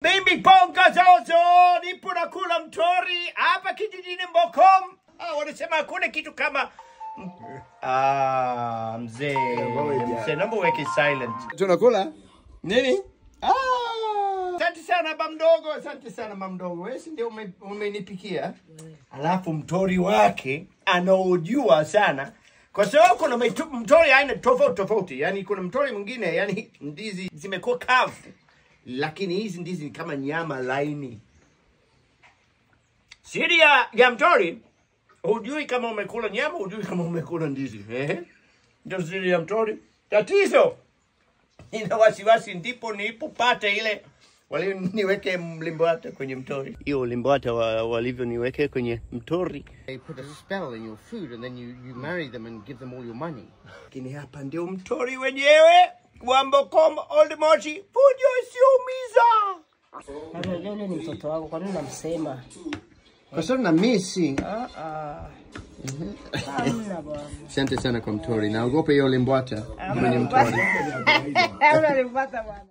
Mimi Bonga Zozo nipo nakula mtori hapa kijijini Mbokom. Wanasema hakuna kitu kama mzee. Mzee, naomba uweke silent. Tunakula nini? Asante sana ba mdogo, asante sana ba mdogo. Wewe si ndio umenipikia? Alafu mtori wake anaojua sana. Kwa sababu kuna mtori aina tofauti tofauti. Yaani kuna mtori mwingine, yani ndizi zimekuwa kavu. Lakini hizi ndizi ni kama nyama laini. Siri ya mtori, hujui kama umekula nyama, hujui kama umekula ndizi. Ndio siri ya mtori. Tatizo, nina wasiwasi ndipo nilipopata ile walioniweke mlimbwata kwenye mtori. Hiyo limbwata walivyoniweke kwenye mtori. They put a spell in your food and then you marry them and give them all your money. Lakini hapa ndio mtori wenyewe wa Mbokom Old Moshi. Fujo isiumiza. Unajua yule ni mtoto wako, kwa nini unamsema? Kwa sababu na misi. Hamna bwana. Asante sana kwa mtori. Naogopa hiyo limbwata kwenye mtori. Unalipata bwana.